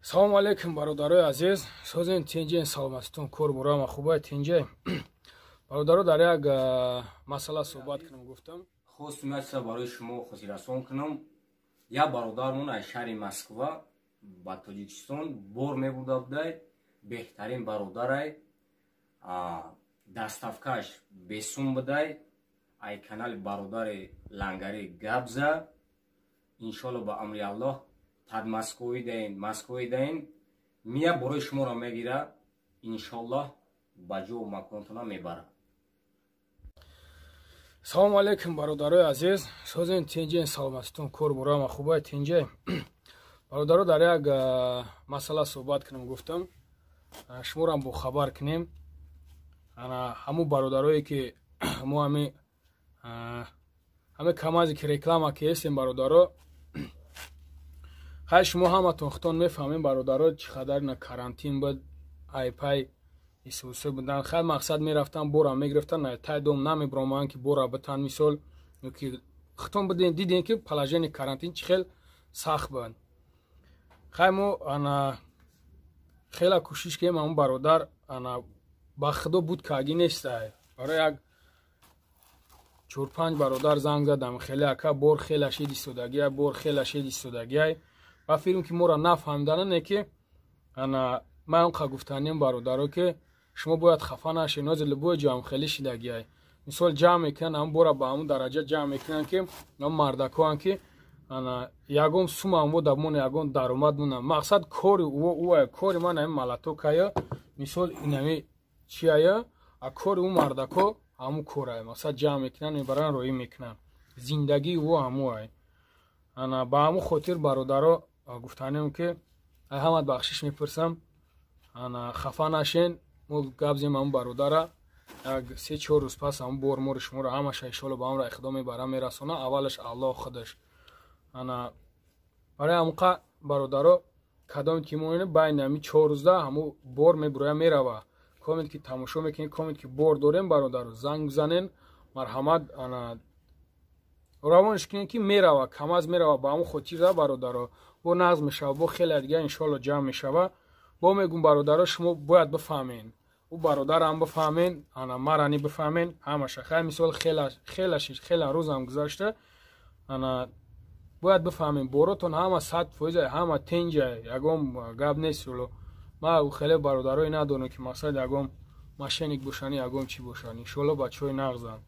Салому алейкум, бародарои азиз. Созен, тинҷен, саломатитон, кор бурама хубай, тинҷе. Бародаро, дар як масъала суҳбат кунам гуфтам. Хостум як чиза барои шумо хотиррасон кунам. Як бародармон аз шаҳри Москва ба Тоҷикистон бор мебурда будай, беҳтарин бародарай, доставкаш бесум будай, ай канали бародари Лангари Габза. Иншолло, ба амри Аллоҳ, Подмосковье даин, Москвои даин, мия борои шуморо мегира, иншоллоҳ, ба ҷову маконтона мебара. Салому алейкум, бародарои азиз. Созен, тинҷен, саломатитон, кор бурама хубай, тинҷе. Бародаро, дар як масъала суҳбат кунам гуфтам, шуморам бохабар кунем. Ҳамун бародарое ки мо ҳами камазе ки реклама ки ҳестем, бародаро, хай, шумо ҳаматон худтон мефаҳмем, бародаро, чӣ қадар на карантин буд, айпай исусе будан. Хай, мақсад, мерафтан, бора мегирифтан, тай дом намебироманд ки бора битан. Мисол, ки худтон биден, дидем ки положение карантин чӣ хел сахт буд. Хай, мо ана хела кӯшиш кардем. Ҳамун бародар ана ба худо буд кагӣ нестай. Барои як чор-панҷ бародар занг задам: «Хеле ака, бор хела шид истодагиай, бор хела шид истодагиай». Ба филм ки моро нафаҳмидана не ки ана ман онқа гуфтанем, бародаро, ки шумо бояд хафа нашед. Нози любой ҷамъ хеле шидагиай. Мисол, ҷамъ мекунанд, ҳамн бора ба ҳамун дараҷа ҷамъ мекунанд, ки ам мардакоанд, ки ана ягон сумам во дамон, ягон даромад мона. Мақсад, кори ӯ, кори ман ами малатокая, мисол, инами чиая, а кори ӯ мардако ҳамун корай. Мақсад, ҷамъ мекунанд, мебаранд, роӣ мекунанд, зиндагии ӯ ҳамуай. Ана ба ҳамун хотир, бародаро, гуфтанем, ки ҳамат бахшиш мепурсам, ана хафа нашен. Мо гап зем ҳамун бародара, як 3-4 рӯз пас ҳамун бор мори шуморо ҳамаша, иншолло, ба амри Худо мебара, мерасона. Аввалаш Аллоҳ худаш. Ана барои ҳамуқа, бародаро, кадоме ки мо байни ҳами 4 рӯзда ҳамун бор мебуроя, мерава. Комент ки тамошо мекунед, комент ки бор дорем, бародаро, занг бизанен, марҳамат, ана равонш кунед, ки мерава, камаз мерава. Ба ҳамун хотира, бародаро, бо нағз мешава, бо хеле дига, иншоалло, ҷамъ мешава. Бо мегум, бародаро, шумо бояд бифаҳмен, ӯ бародарам бифаҳмен, ана марани бифаҳмен ҳамаша. Хай, мисол, хела шиш, хела рӯзам гузашта. Ана бояд бифаҳмем, боротон ҳама 100%, ҳама тенҷа, ягон гап нест. Уло ма хеле бародарое надорам, ки мақсад, ягон мошенник бошанд, ягон чӣ бошанд. Иншоалло, бачаҳои нағзанд,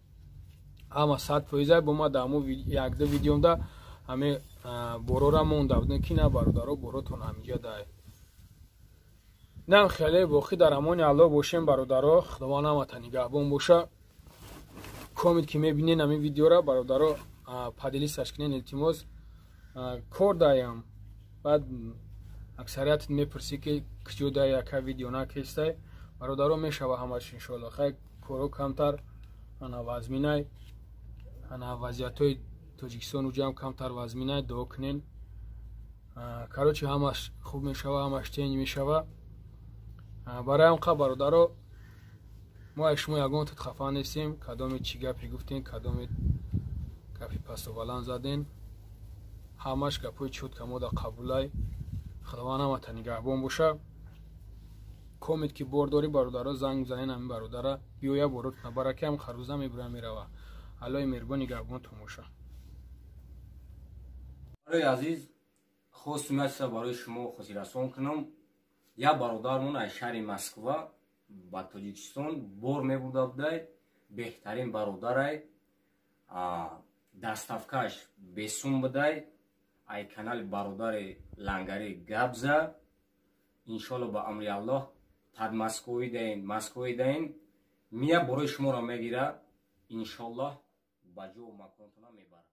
ҳама 100%. Бо ма дар ҳамун якду видеомда ҳаме борора монда будем, ки на, бародаро, боротон ҳамиҷа дай. Нам хеле боқӣ дар амони Аллоҳ бошем, бародаро. Худованд ҳамата нигаҳбон боша. Комент ки мебинен ҳамин видеора, бародаро, поделиться кунен, илтимос. Кор даям, баъд аксарият мепурсӣ, ки куҷо дай, яка видео накестай. Бародаро, мешава ҳамаш, иншоалло. Хай, коро камтар ана вазминай, ана вазъиятҳои Тоҷикистон уҷам камтар вазминай. Дуо кунен. Короче, ҳамаш хуб мешава, ҳамаш тенҷ мешава. Барои ҳамқа, бародаро, мо аз шумо ягон тут хафа нестем. Кадоме чӣ гапе гуфтем, кадоме гапи пасту баланд задем, ҳамаш гапҳои чётко мода қабулай. Худованд ҳамата нигаҳбон боша. Комент ки бор дорӣ, бародаро, занг бизанен ҳамин бародара, биёя, борот набара, ки ҳам харӯза мебура, мерава. Аллои меҳрубон нигаҳбонтон боша. Барои азиз, хостум як чиза барои шумо хотиррасон кунам. Як бародармон аз шаҳри Москва ба Тоҷикистон бор мебурда будай, беҳтарин бародарай, доставкаш бесум будай, ай канали бародари Лангари Габза. Иншолло, ба амри Аллоҳ, Подмосковье даин, Москвои даин, мия борои шуморо мегира, иншоллоҳ, ба ҷову маконтона мебара.